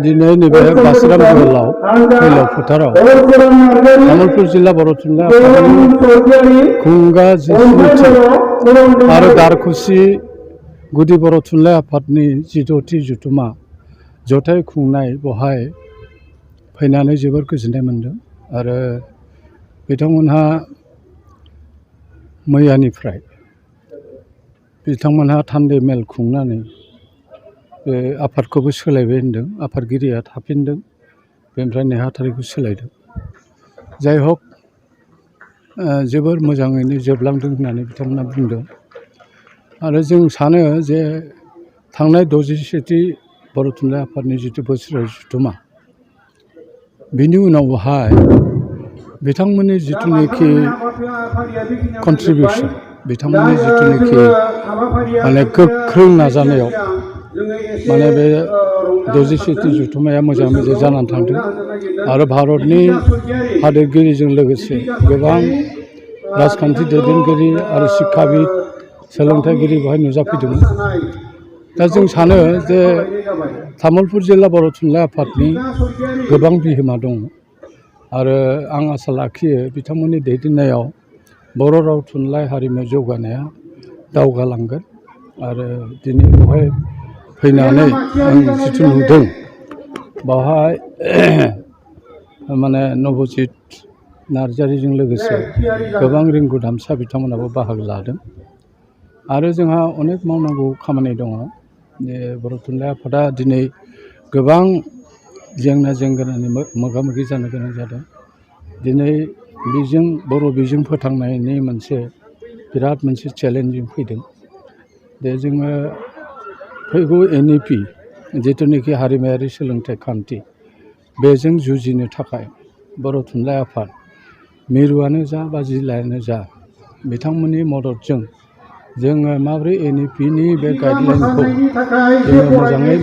दिनै नैबे बासिराम जोहोलाव फैलाव फोथाराव तामुलपुर जिल्ला बर' थुनलाइ आफादनि खुंगा 70थि आरो दारखुसि गुदि बर' थुनलाइ आफादनि 16थि जथुमा जथाय खुंनाय बेवहाय फैनानै जोबोर गोजोननाय मोन्दों आरो बिथांमोनहा मैयानिफ्राय बिथांमोनहा थान्दै मेल खुंनानै बे आफादखौबो सोलायबाय होनदों आफादगिरिया थाफिनदों बेनिफ्राय नेहाथारिखौ सोलायदों जाय हक जोबोर मोजाङैनो जोबलांदों होननानै बिथांमोना बुंदों आरो जों सानो जे थांनाय 67थि बर' थुनलाइ आफादनि जिथु बोसोरारि जथुमा बिनि उनावहाय बिथांमोननि जिथुनाखि कन्ट्रिबिउसन बिथांमोननि जिथुनाखि माने गोख्रों नाजानायाव माने बे 67थि जथुमाया मोजाङै मोजां जानानै थांदों आरो भारतनि हादोरगिरिजों लोगोसे गोबां राजखान्थि दैदेनगिरि आरो शिक्षाबिद सोलोंथाइगिरि बेवहाय नुजाफैदोंमोन दा जों सानो जे तामुलपुर जिल्ला बर' थुनलाइ आफादनि गोबां बिहोमा दङ आरो आं आसा लाखियो बिथांमोननि दैदेननायाव बर' राव थुनलाइ हारिमु जौगानाया दावगालांगोन आरो दिनै बेवहाय फैनानै आं जिथु नुदों बेवहाय माने नबजित नार्जारिजों लोगोसे गोबां रिंगुदामसा बिथांमोनाबो बाहागो लादों आरो जोंहा अनेक मावनांगौ खामानि दङ जे बर' थुनलाइ आफादा दिनै गोबां जेंना जेंगोनानि मोगा मोगि जानो गोनां जादों दिनै बिजों बर' बिजों फोथांनायनि मोनसे बिराद मोनसे चेलेन्जिं फैदों जे जोङो फैगौ NEP जिथुनाखि हारिमायारि सोलोंथाइ खान्थि बेजों जुजिनो थाखाय बर' थुनलाइ आफाद मिरुआनो जा बा जिल्लायानो जा बिथांमोननि मददजों जोङो माबोरै NEPनि बे गाइडलाइनखौ जोङो मोजाङै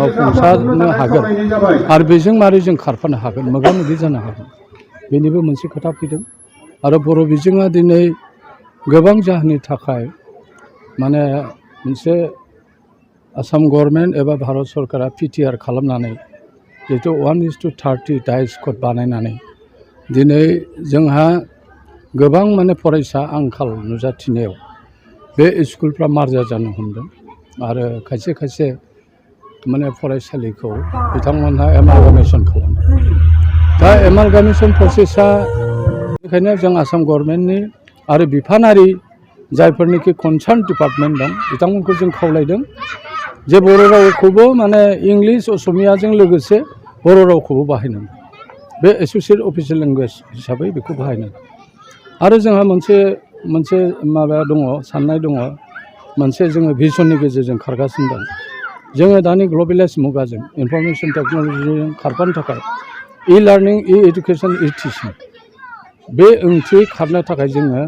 मावफुंसारनो हागोन आरो बेजों माबोरै जों खारफानो हागोन मोगा मोगि जानो हागोन बेनिबो मोनसे खोथा फैदों आरो बर' बिजोङा दिनै गोबां जाहोननि थाखाय माने मोनसे आसाम गभर्नमेन्ट एबा भारत सरकारा PTR खालामनानै जिहेतु 1:30 डाइस कड बानायनानै दिनै जोंहा गोबां माने फरायसा आंखाल नुजाथिनायाव बे स्कुलफ्रा मार्जा जानो हमदों आरो खायसे खायसे माने फरायसालिखौ बिथांमोनहा एमालगामेसन खालामो दा एमालगामेसन प्रसेसा बेनिखायनो जों आसाम गभर्नमेन्टनि आरो बिफानारि जायफोरनिखि कनसार्न डिपार्टमेन्ट दं बिथांमोनखौ जों खावलायदों जे बर' रावखौबो माने इंलिस असमियाजों लोगोसे बर' रावखौबो बाहायनांगौ बे एस'सियेट अफिसियेल लेंगुवेज हिसाबै बेखौ बाहायनांगौ आरो जोंहा मोनसे माबा दङ साननाय दङ मोनसे जोङो भिजननि गेजेरजों खारगासिनो दं जोङो दानि ग्लबेलाइज मुगाजों इनफरमेसन टेक्न'लजिजों खारफानो थाखाय E-learning E-education E-teaching बे ओंथि खारनो थाखाय जोङो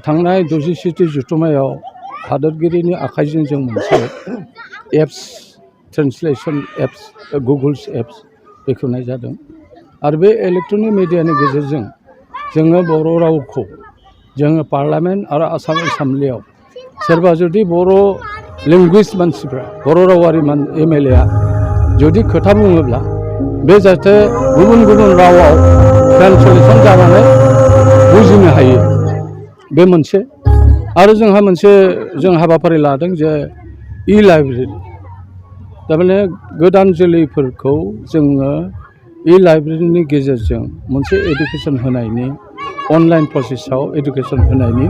थांनाय 67थि जथुमायाव हादोरगिरिनि आखाइजों जों मोनसे एप्स ट्रेन्सलेसन एप्स गुगोल्स एप्स बेखेवनाय जादों आरो बे इलेक्ट्रनिक मिडियानि गेजेरजों जोङो बर' रावखौ जोङो पार्लामेन्ट आरो आसाम एसेम्ब्लियाव सोरबा जुदि बर' लेंगुवेज मानसिफ्रा बर' रावारि MLA जुदि खोथा बुङोब्ला बे जाहाथे गुबुन गुबुन रावाव ट्रान्सलेसन जानानै बुजिनो हायो बे मोनसे आरो जोंहा मोनसे जों हाबाफारि लादों जे E-लाइब्रेरि थारमाने गोदान जोलैफोरखौ जोङो E-लाइब्रेरिनि गेजेरजों मोनसे एडुकेसन होनायनि अनलाइन प्रसेसआव एडुकेसन होनायनि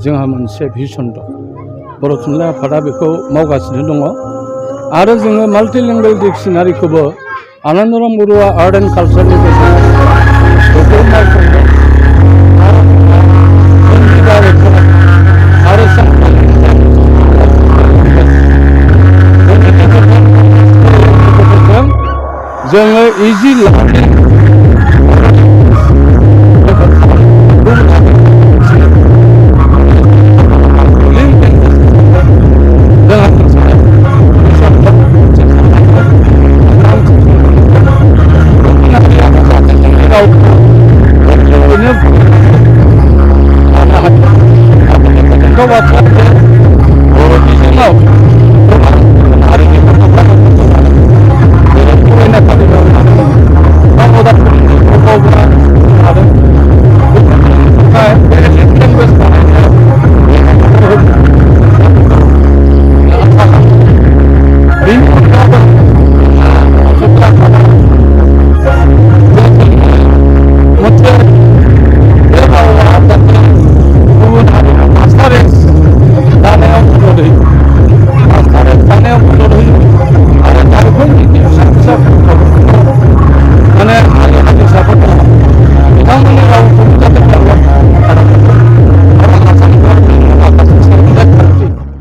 जोंहा मोनसे भिजन दं बर' थुनलाइ आफादा बेखौ मावगासिनो दङ आरो जोङो माल्टिलिंगुवेल डिक्सनारिखौबो आनन्दराम बरुवा आर्ट एन्ड कालचारनि गेजेरजों बेखौ मावफुंदों आरो जोङो इजि लार्निं